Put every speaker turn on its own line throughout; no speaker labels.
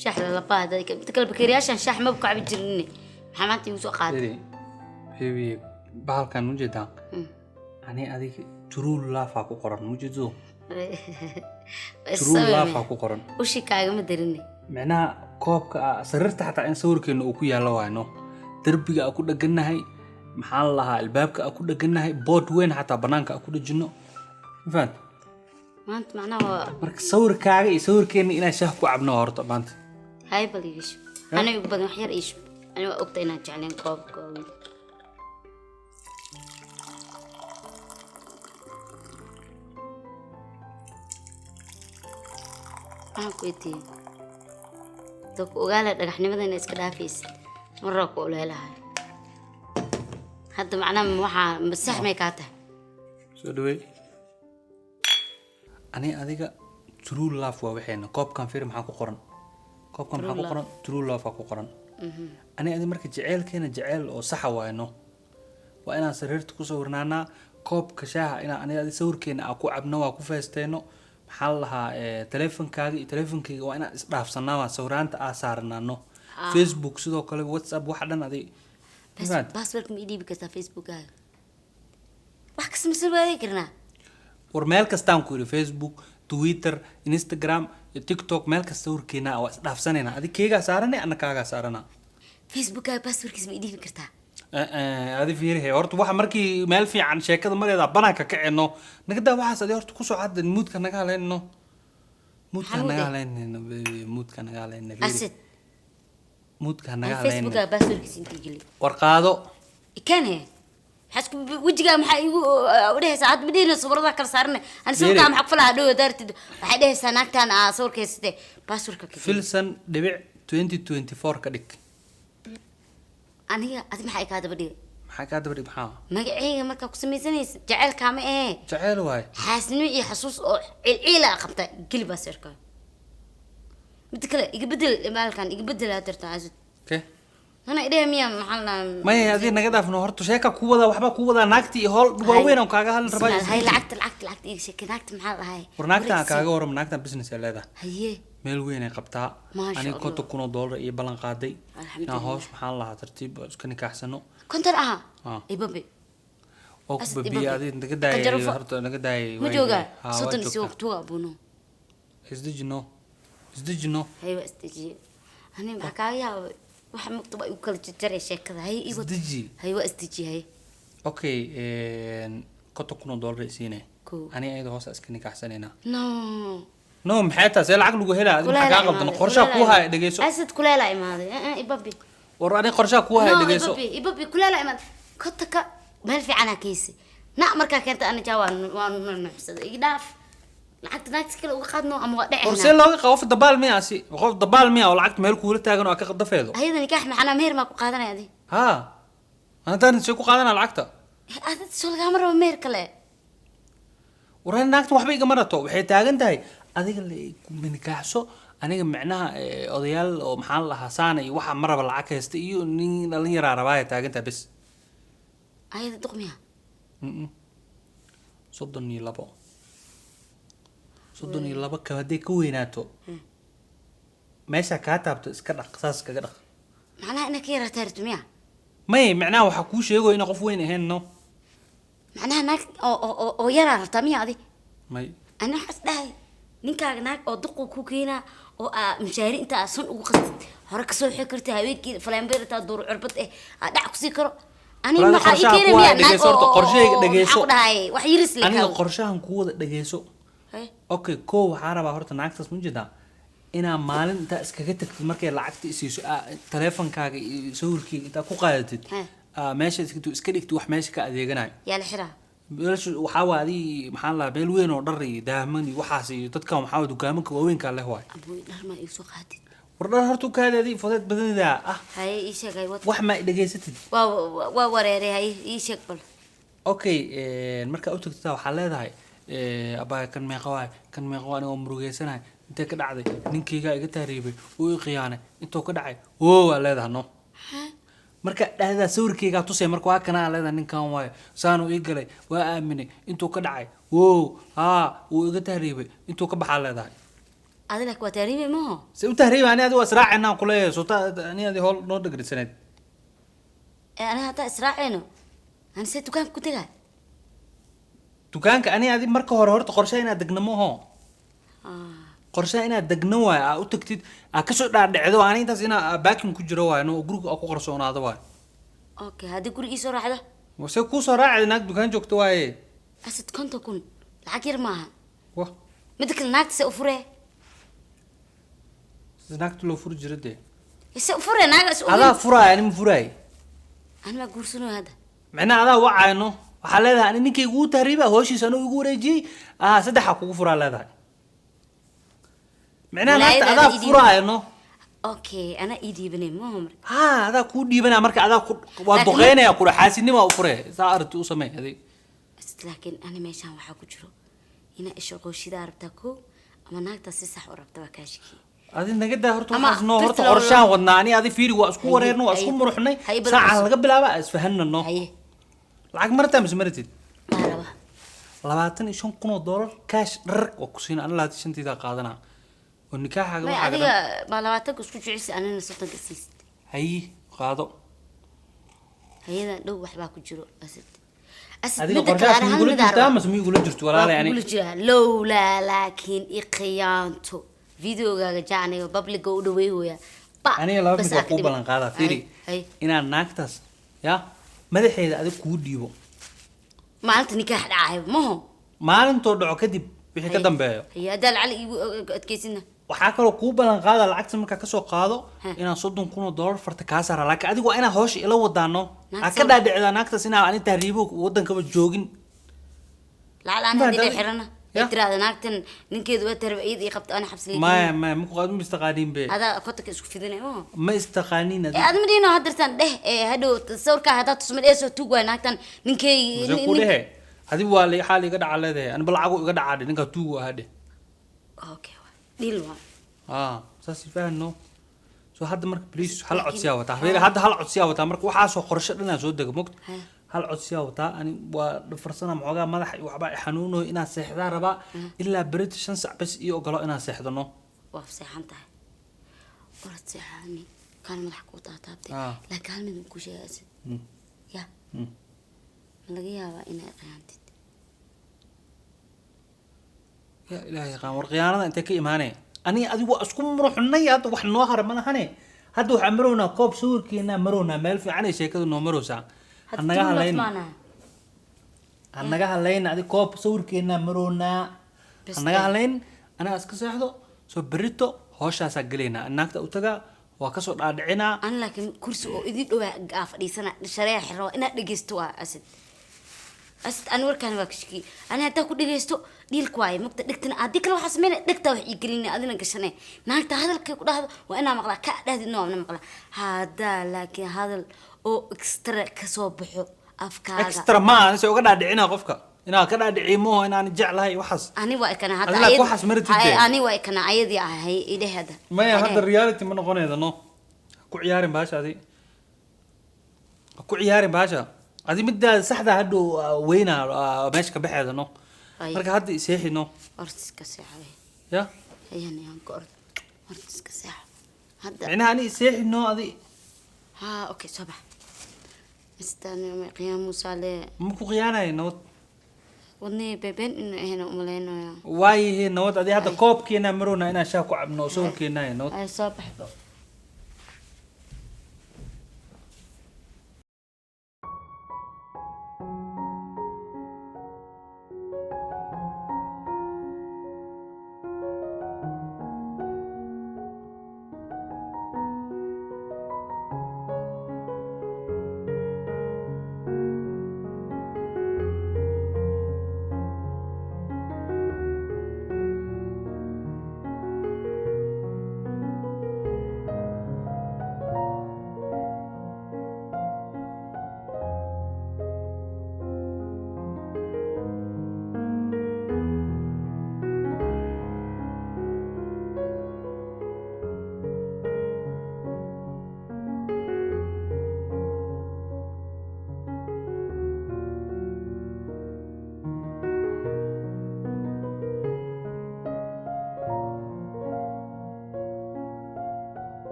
Shaax lalabaa hadda inta kale bakeeriyaashan shaax maba ku cabi jirine, maxaa maanta igu soo qaaday?
Baby, baby, bahalkan ujeedaa? Ani adiga true love aa ku qoran, mujeedo? True love aa ku qoran.
Ushi kaagama darine.
Micnaha koobka sariirta xataa in sawirkeena uu ku yaallo waayno, derbiga aa ku dheganahay, maxaa la lahaa, albaabka aa ku dheganahay, bood weyn xataa banaanka aa ku dhejino, ma fahant?
Maanta macnaha waa
Marka sawirkaaga iyo sawirkeena inaan shaah ku cabno waa horta maanta.
Hay, bal iga shub, aniga ugu badan wax yar ii shub. Aniga waa ogta inaan jeclayn koobka waaweyn. Waxaan ku weydiiyey doo ku ogaala dhagaxnimada inay iska dhaafaysid maraa ku oleelahay hadda. Macnaha waxaa masax may kaa tahay?
Soo dhaweey. Ani adiga true love waa waxeena. Koobkan fiir, maxaa ku qoran koobkan? Maxaa ku qoran? True love aa ku qoran. Ani adiga marka jeceelkeena jeceel oo saxa waayno, waa inaan sariirta ku sawirnaanaa, koobka shaaha inaan ani adiga sawirkeena aan ku cabno, waa ku feesteyno. Maxaa la lahaa, taleefankaaga iyo taleefankayga waa inaan isdhaafsanaa, waa sawiraanta aa saarnaano Facebook, sidoo kale WhatsApp, waxa dhan adi.
Bas, passwordka ma ii dhiibi kartaa Facebookkaaga? Wax kasta ma soo waagi karnaa?
War meel kastaan ku yidhi, Facebook, Twitter, Instagram, TikTok, meel kasta sawirkeena waa isdhaafsanayna. Adi keegaa saaranay, ana kaagaa saarana.
Facebookkaaga passwordkiisa ma ii dhiibi kartaa?
Adi fiirihe horta, waxa markii meel fiican sheekada mareeda banaanka kaceno, naga daa waxaas. Adi horta kusoo cadda moodka naga haleynno, moodka
Maxaa mood
naga
eh?
haleynayno baby, moodka naga haleynno, fiiri.
Asid.
Moodka naga haleynno.
Facebookkaaga passwordkiisa intii geli.
War qaado.
Ikane maxaa isku wejigaa maxaa igu u dhehaysaa hadda? Ma dhihina sawirada kala saarane ani sawirkaa maxaa ku falaha dhow daartid? Waxay dhehaysaa naagtaan aa sawirka haysatee passwordka ka geli.
Filsan dhibic 2024 ka dhig.
Aniga adi maxaa ikaa daba dhigay?
Maxaa kaa daba dhig? Maxaa?
Magacayga markaa ku samaysanaysa jaceylkaa ma ahee.
Jaceyl waaye.
Xaasnimo iyo xasuus oo cilciila qabta. Geli passwordka. Midda kale iga bedel maalkan, iga bedel hadeerta, Asid.
Okay.
Ana idhehe miya, maxaa la dhahaa?
Maya, adi naga dhaafno horta. Sheeka ku wadaa, waxbaa ku wadaa, naagtii iyo howl waaweyn aan kaaga hadli rabaa.
Hay, lacagta, lacagta, lacagta iga sheekay. Naagta maxaa la dhahay?
War naagtan aan kaaga warramo. Naagtan business ay leedahay.
Haye.
Meel weyn ay qabtaa.
Maasha
Aniga
Allah.
$50,000 iyo ballan qaaday inaan
Alxamdulillah.
hoos, maxaan lahaa, tartiib oo iska nikaaxsano.
50 aha?
Ah.
Ibabe.
Oo ku
Asad
babiyey.
Ibabe.
Adi naga daayay.
Qajarafo.
Horta naga daayay.
Ma joogaa?
Haa, waa
30 isi
joogtaa.
waqtuga abuno.
Isdejino, isdejino.
Hay, waa isdejiye. Ani maxaa kaaga yaabay? Waxa mugta waa igu kala jarjaray sheekada. Hay, igu.
Isdeji.
Hay, waa isdejiye, hay.
Okay, $50,000 isiine.
Kow.
Ani ayada hoos iska nikaaxsanaynaa.
No.
No, maxay tahay? See lacag lagu helaa? Adi maxaa kaa qaldan? Qorshaa kuu haya, dhegeyso.
Asad, kuleela imaaday. Eh, eh, ibabi.
War ani qorshaa kuu haya,
No.
dhegeyso.
Ibabi, ibabi, kuleela imaaday. Kontaka meel fiicanaa keysi na markaa keenta. Ana jaa waa nuxsaday. Iga dhaaf lacagta, naagta kale uga qaadno ama waa
War see
dhecena.
looga qabo? Qof dabaal miya asi? Qof dabaal miya oo lacagta meel kuula taagan oo aad ka dafeedo?
Ayada nikaax maxanaa meher maa ku qaadanaya adi?
Haa, haddaan see ku qaadana lacagta?
Adad soo lagaama rabo meher kale.
War ani naagtan waxba igama rato. Waxay taagan tahay adiga la nikaaxso aniga, micnaha odayaal oo maxaa la lahaa saana iyo waxa ma raba, lacag haysta iyo nin dhalin yaraa rabaaya taagan tahay bes.
Ayada duqmiya?
32, 32 ka hadday ka weynaato, meesha kaa taabto iska dhaq, saas kaga dhaq.
Macnaha inaa ka yaraataa rabto miya?
May, micnaha waxaa kuu sheegayo inaan qof weyn ahayn, no.
Macnaha naag oo yaraa rabtaa miya adi?
May.
Ani waxaas dhahay ninkaaga naag oo duqu ku keenaa oo aa mishaari inta aa sun ugu qastid hore kasoo xiri karta, habeenkii faleembeer intaa duur curbad eh aa dhac kusii karo. Ani
Walaal,
maxaa ii
qorshaha
keenay
ku
miya
haya,
naag
dhegeyso horta, qorshahayga dhegeyso.
Maxaa ku dhahay, wax yiris le.
Aniga qorshahan kuu wada, dhegeyso. Okay, koo waxaa rabaa horta naagtaas, ma jeedaa, inaa maalin intaa iskaga tagtid markay lacagta isiiso, taleefankaaga iyo sawirkeyga intaa ku qaadatid, meesha iska dhigtid wax meesha ka adeeganayo.
Yaa la xiraa?
Meesha waxaa waa adii, maxaa la lahaa, meel weyn oo dhar iyo daahman iyo waxaas iyo dadkan waxaa waa dukaamanka waaweynkaa leh waay.
Abuy, dhar maa igu soo qaatid?
War dhar horta u kaadi, adii fudeed badanidaa ah.
Haye, ii sheeg, hay wad.
Wax ma dhegeysatid?
Waa wareeray. Haye, ii sheeg bal.
Okay, markaa u tagtata waxaa leedahay, abbaay, kan meeqa waay? Kan meeqa waay? Anigoo murugeysanahay, intee ka dhacday? Ninkaygaa iga tahriibay, uu i khiyaanay, intuu ka dhacay woo waa leedahay, no. Marka dhahdaa sawirkaygaa tusay, marka waa kanaa leedahay, ninkan waayo, saanuu ii galay, waa aaminay, intuu ka dhacay, woo, haa, wuu iga tahriibay, intuu ka baxaa leedahay.
Adi laakiin waa tahriibi maho.
Se u tahriiba? Ani adi waa israacaynaa aan kuleeyahay. Soota ani adi howl noo dhegrisaneed.
Ee aniga haddaa israacayno, ani see dukaanka ku tegaa?
Dukaanka ani adi marka hore horta qorshe inaad degno maho. Qorshe inaad degno waayo, aa u tagtid, aa kasoo dhaadhicdo. Ani intaas inaa baakin ku jiro waayo no, guriga aa ku qarsoonaado waayo.
Okay, haddii guri iisoo raacdo?
Se kuusoo raacay? Naag dukaan joogto waaye.
Asad, 50,000 lacag yar maaha.
Wah.
Midda kale, naagta see u furee?
Sida naagta loo furi jira dee.
Se u furee naaga is
Adaa furaaya, ani ma furaay.
Ani maa guursanayo hadda?
Micnaha adaa wacayno, waxaa leedahay ani ninkaygu uu tahriiba, hooshiisa anuu igu wareejiyey, saddexaa kugu furaa leedahay. Micnaha naagta
Walaayada
adaa
adaa ii dhiibay.
furaaya no.
Okay, anaa ii dhiibanay maho marka.
Ha, adaa kuu dhiibanaya marka, adaa ku waa
Laakiin-
duqeynaya kudha, xaasinima u fure, saa aragti u samee adig.
Asad, laakiin ani meeshaan waxaa ku jiro inaa ishaqooshidaa rabtaa ko ama naagtaa si sax u rabta, waa kaa shakiyey.
Adi naga daa horta.
Ama
Waxaas noo horta
birta
qorshaan wadnaa ani adi. Fiiri, waa isku
Haye,
wareerno, waa isku
haye.
muruxnay.
Haye, bal
Saacan
cusub.
laga bilaaba isfahanna no.
Haye.
Lacag martaa mise maratid?
Maa rabaa.
$25,000 cash dharag waa ku siina. Ani 25-taydaa qaadanaa oo nikaaxaaga
May
waxaaga
adiga
dhan.
baa 20-ka isku jecisi, anina 30-ka siisid.
Haye, qaado.
Hayadan dhow waxbaa ku jiro, Asad. Asad,
Adiga
midda kale
qorshahaas
ani hal
migula
mid aa
jirtaa
rabaa.
mase migula jirto walaalay?
Waa
Ani
kugula jiraa lowlaa, laakiin i khiyaanto videogaaga jacniga publica u dhaweey waya. Ba
Aniga laba
bas
mid waa
aa ka
kuu
dhiman.
ballan qaadaa, fiiri.
Hay, hay.
Inaan naagtaas ya madaxeeda adig kuu dhiibo.
Maalinta nikaax dhacay maho?
Maalintoo dhaco kadib wixii ka
Hay.
dambeeyo.
Hay, haddaa lacag iigu adkeysina.
Waxaa kaloo kuu ballan qaada, lacagta markaa kasoo qaado,
Ha.
inaan $30,000 farta kaa saara, laakiin adigu waa inaa hawsha ila wadaano.
Naagta
Aa ka dhaadhicdaa naagtaas inaa ani tahriibo wadankaba joogin.
Lacag aan
Ma
haddii
hadda-
xirana
Ya.
ay tiraahda naagtan ninkeedu waa tarbi, iyada ii qabta, ana xabsi liigelin.
Maya, maya, maku ma istaqaaniin be.
Adaa kotanka isku fidinay maho?
Ma istaqaaniin
Ee
adiga.
aad ma dhihino haddartan dheh ee hadhow sawirkaa haddaa tusma dheh, soo tuug waay naagtan ninkeygi.
Mase ku dhehe adigu waa xaal iga dhaca leedahay, ani bal lacagu iga dhacaa dhe, ninkaa tuugu ahaa dheh.
Okay, waay dhiil waay.
Saas ifahano. So hadda marka please hal codsiyaa wataa. Fiiri, hadda hal codsiyaa wataa. Marka waxaasoo qorshe dhanaa soo dega mogta.
Ha.
Hal codsiyaa wataa. Ani waa dhafarsana maxoogaa, madaxa iyo waxbaa i xanuunayo, inaan seexdaa rabaa. Ilaa berito 5 sac bas ii ogolo inaan seexdano.
Waa seexan tahay, orad seexani kaan madax kuu taataabtay. Laakiin hal mid ma kuu sheegay, Asad? Ya ma laga yaabaa inay khiyaantid?
Ya ilaahay yaqaan, war khiyaanada intee ka imaanee? Ani adigu waa isku muruxnay, hadda wax noo hara ma lahane. Hadda waxaan marownaa koob sawirkeenaa, marownaa meel fiican ay sheekadu noo marowsaa.
Hadda
Hanaga
true love
hadlayna.
maanaha.
Hanaga hadlayna. Adi koob sawirkeenaa marownaa.
Bes
Hanaga
eh.
hadlayn, anaga iska seexdo. Soo berito hooshaasaa gelaynaa, naagta u tagaa, waa kasoo dhaadhicinaa.
An laakiin kursi oo idin dhowaa aa fadhiisana, shareeca xirra waa inaad dhegeysto waa Asad. Asad, ani warkaan waa ka shakiyey. Ani haddaa ku dhegeysto dhiilka waaye mugta dhegtana, haddii kale waxaa sameynaya dhegtaa wax ii gelinaya, adina gashanay. Naagta hadalkay ku dhahdo waa inaa maqlaa, ka dhahdidna waa ina maqlaa. Haddaa laakiin hadal oo extra kasoo baxo afkaaga.
Extra ma aha, se uga dhaadhicinaa qofka inaa ka dhaadhiciyo mooho inaan jeclahay waxaas.
Ani waa ikana hadda.
Adiga laakiin waxaas ma rabtid dee.
Ani waa ikana ayadii ahay idheh hadda.
Maya, hadda reality ma noqonayda no. Ha ku ciyaarin bahasha adi, ha ku ciyaarin bahasha adi. Midaada saxda hadhow weynaa meesha ka baxeeda no.
Ay.
Marka hadda iseexi no.
Horta iska seexo.
Ya.
Hayan yaan ka orda, horta iska seexo hadda.
Micnaha ani iseexi no adi.
Ha, okay, soo bax istaan qiyaamu saale.
Ma ku khiyaanayo, nabad.
Wadnihii bebeen inuu ahayna umalaynaya.
Waayahe, nabad. Adi hadda koobkeenaa marowna inaan shaah ku cabno oo sawirkeenaa, nabad.
Ay, soo baxbo.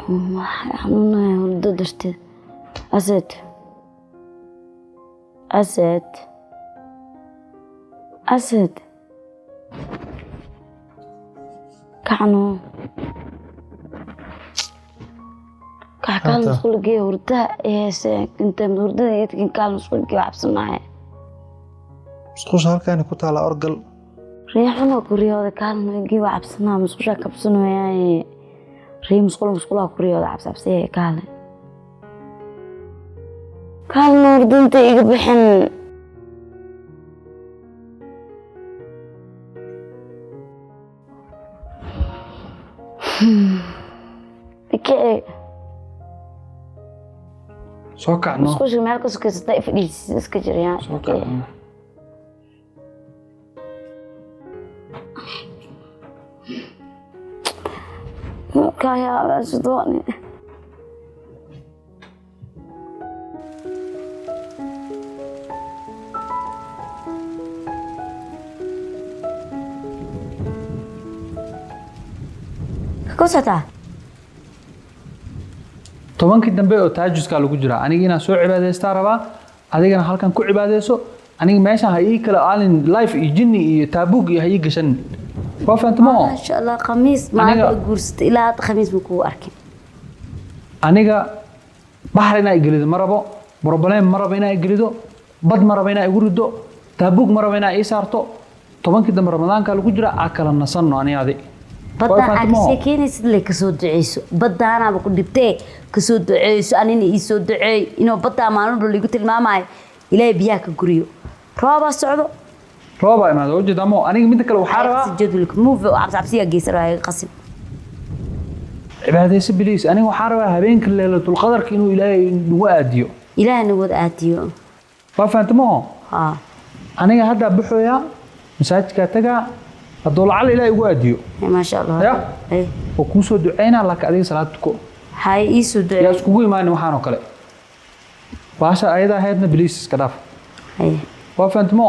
Xanuunaya hurdo darteed. Asad, Asad, Asad, kacno, kac, kaal.
Hata.
Musqul gee, hurdaha heese inta hurdada iga tagin, kaal musqul gee, waa cabsanaya.
Musqusha halkaani ku taala, orgal.
Riixuna ku riyooda, kaalno gee, waa cabsanaa, musqushaa kabsanayaaye. Rii musqul, musqulaha ku riyooda, cabsi cabsiya. Kaale, kaalno, hurdanta iga bixin. Kici.
Soo kacno.
Musqusha meel ka sokaysataa ifadhiisis iska jirayaan.
Soo kacno.
Kaya sidooni. Ku socotaa?
10kii dambe oo taajuskaa lagu jiraa. Aniga inaan soo cibaadaystaa rabaa, adigana halkan ku cibaadayso. Aniga meeshan ha ii kala aalin life iyo jinni iyo taabuug iyo ha ii gashan, waa fahantamo?
Maasha Allah, khamiis maanta guursatay, ilaa hadda khamiis ma kugu arkin.
Aniga baxar inaa igelido ma rabo, problem ma rabo inaa igelido, bad ma rabo inaa igu rido, taabuug ma rabo inaa ii saarto. 10kii dambe Ramadaanka lagu jira, aa kala nasanno ani adi. Waa
Badda aa
fahantamo?
Ka sheekeynaysid le, kasoo duceyso. Baddaanaaba ku dhibtee, kasoo duceyso. Anina ii soo duceey inuu baddaa maalin walba laigu tilmaamayo Ilaahay biyaha ka guriyo. Roobaa socdo.
Roobaa imaada, ujeedaa mo. Aniga midda kale waxaa rabaa
Jadwalka move oo cabsi cabsiyaa geysan waa iga qasin.
Cibaadayso biliis. Aniga waxaa rabaa habeenka Leylatul Qadarka inuu Ilaahay nagu aadiyo.
Ilaahay nagu wada aadiyo.
Waa fahantamo?
Haa.
Aniga haddaa baxooyaa, masaajidkaa tagaa, hadduu lacala Ilaahay ugu aadiyo.
Maasha Allah.
Ya?
Eh.
Oo kuu soo duceynaa, laakiin adiga salaad tuko.
Hay, ii soo
Yaa
duceey.
iskugu imaanin waxaan oo kale. Baasha ayada ahaydna biliis iska dhaaf.
Hay.
Waa fahantamo?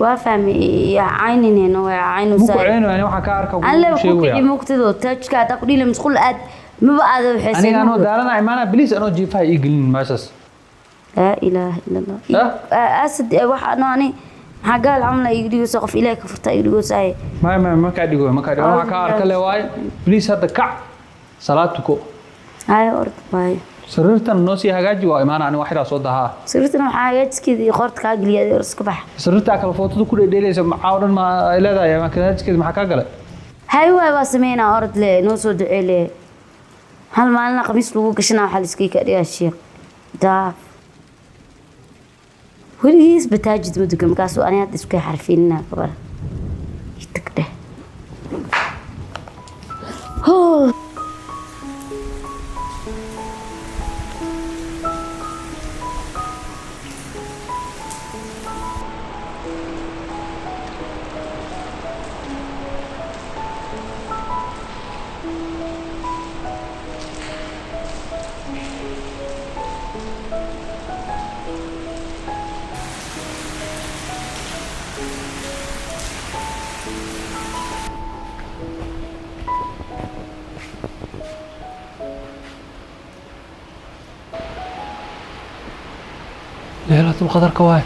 Waa fahmay. Ya cayninayno, waa caynu.
Muku ceyno, ani waxaan ka arka
Aan leba
kuu
ku
sheegaya.
kici muqtido taajka haddaa ku dhiila musqul aad maba aada waxay.
Aniga anoo daalana imaanaa, biliis anoo jiifaha ii gelin meeshaas.
Laa ilaaha ila Allah.
Ah?
Asad, waxa no ani maxaa gaal camal iga dhigaysa? Qof Ilaahay ka furta iga dhigaysa.
Maya, maya, makaa dhigo, makaa dhigo. Waxaan ka arka le waaye. Biliis hadda kac, salaad tuko.
Hay, orda waaye.
Sariirtan noo sii hagaaji, waa imaana ani, wax yaraa soo dahaa.
Sariirtan waxaa hagaajiskeeda iyo qoorta kaa geliya, adiga iska bax.
Sariirtaa kale footada ku dheedheelaysa maxaa oo dhan ma ay leedahay? Ma hagaajiskeeda maxaa kaa galay?
Hay waay, waa sameynaa. Orod le, noo soo ducee le. Hal maalina khamiis lagu gashanaa, waxaa la iskaga ka dhigaa sheekh daaf. Weligiis bataajid ma dukan, markaasuu ani hadda isku xarfiinina gabar tag dheh. Hoo.
Leylatul Qadarka waay.